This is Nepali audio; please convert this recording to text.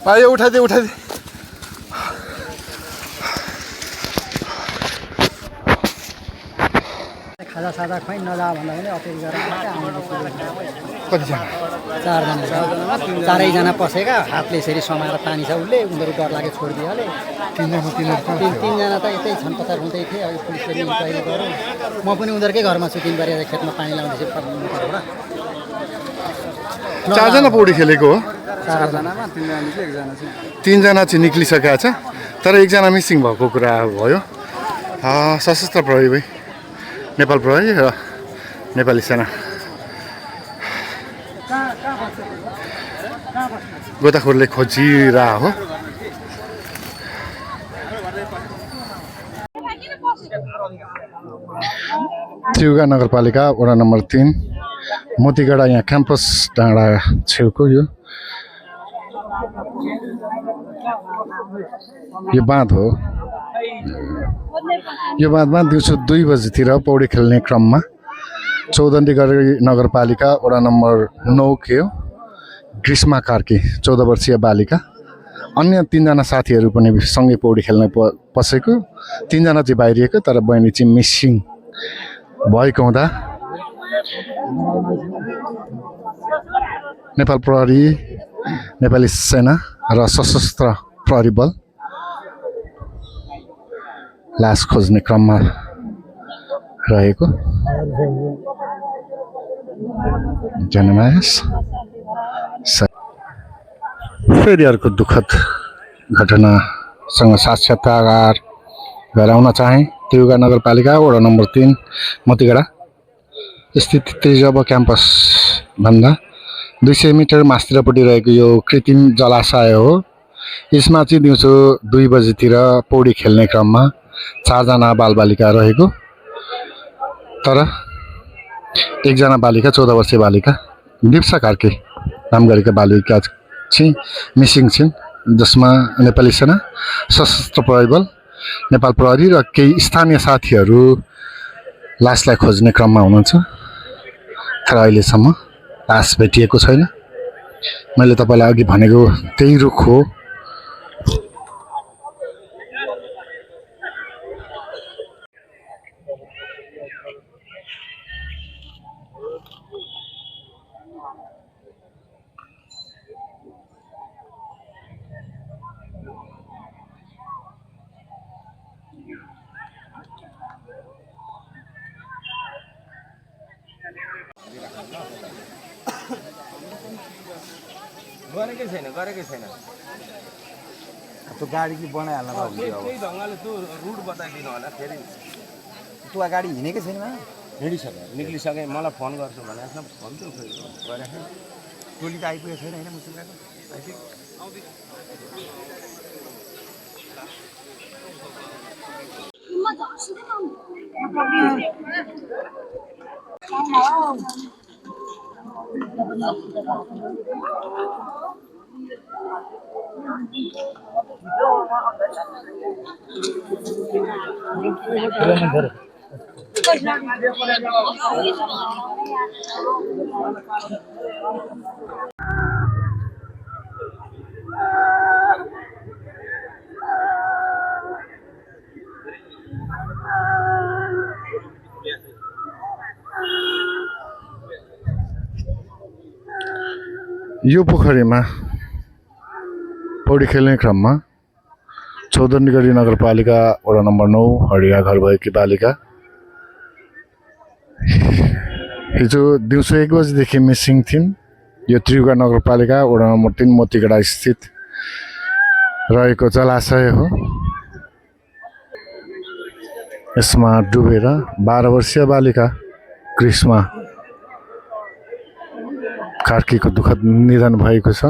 आयो उठाइदे उठाइदे खाजा साजा खुवाइ नजा भन्दा पनि अपेल गरेर कतिजना चारैजना पसेका हातले यसरी समाएर तानी छ उसले उनीहरू डर लाग्यो छोडिदिइहाले तिनजना त यतै छन् पचार हुँदै थिए अब पुलिसले इन्क्वायरी गर्यो म पनि उनीहरूकै घरमा छु 3 बारी खेतमा पानी लाउँदैछु चारजना पौडी खेलेको हो चारजनामा तीनजना चाहिँ निक्लिसकेको छ तर एकजना मिसिङ भएको कुरा भयो सशस्त्र प्रहरी भाइ नेपाल प्रहरी र नेपाली सेना गोताखोरले खोजिरह हो त्रियुगा नगरपालिका वडा नम्बर 3 मोतीगढा यहाँ क्याम्पस डाँडा छेउको यो बाँध हो यो बाँधमा दिउँसो 2 बजीतिर पौडी खेल्ने क्रममा चौधन्डीगढी नगरपालिका वडा नम्बर 9 के हो ग्रीष्मा कार्की 14 वर्षीय बालिका अन्य 3 जना साथीहरू पनि सँगै पौडी खेल्न पसेको 3 जना चाहिँ बाहिरिएको तर बहिनी चाहिँ मिसिङ भएको हुँदा नेपाल प्रहरी नेपाली सेना र सशस्त्र प्रहरी बल लास खोज्ने क्रममा रहेको जनमानस फेरि अर्को दुःखद घटनासँग साक्षात्कार गराउन चाहे त्रियुगा नगरपालिका वडा नम्बर 3 मोतीगढा स्थित तेजब क्याम्पस भन्दा 200 मिटर मास्तिरपट्टि रहेको यो कृत्रिम जलाशय हो यसमा चाहिँ दिउँसो 2 बजीतिर पौडी खेल्ने क्रममा 4 जना बालबालिका रहेको तर एकजना बालिका 14 वर्षीय बालिका दिप्सा कार्की नाम गरेका बालिका चाहिँ मिसिङ छिन् जसमा नेपाली सेना सशस्त्र प्रहरी बल नेपाल प्रहरी र केही स्थानीय साथीहरू लासलाई खोज्ने क्रममा हुनुहुन्छ तर अहिलेसम्म लास भेटिएको छैन मैले तपाईलाई अघि भनेको त्यही रुख हो गरेकै छैन त्यो गाडी कि बनाइहाल्न त त्यही ढङ्गले त्यो रुट बताइदिनु होला फेरि त्यो गाडी हिँडेकै छैन हिँडिसक्यो निक्लिसकेँ मलाई फोन गर्छु भने भन्छु फेरि गरेर टोली त आइपुगेको छैन होइन मुसुकाको यो पोखरीमा पौडी खेल्ने क्रममा चौधन्डीगढी नगरपालिका वडा नम्बर 9 हडिया घर भएकी बालिका हिजो दिउँसो 1 बजेदेखि मिसिङ थिइन् यो त्रियुगा नगरपालिका वडा नम्बर 3 मोतीगढा स्थित रहेको जलाशय हो यसमा डुबेर 12 वर्षीय बालिका ग्रीष्मा कार्कीको दुःखद निधन भएको छ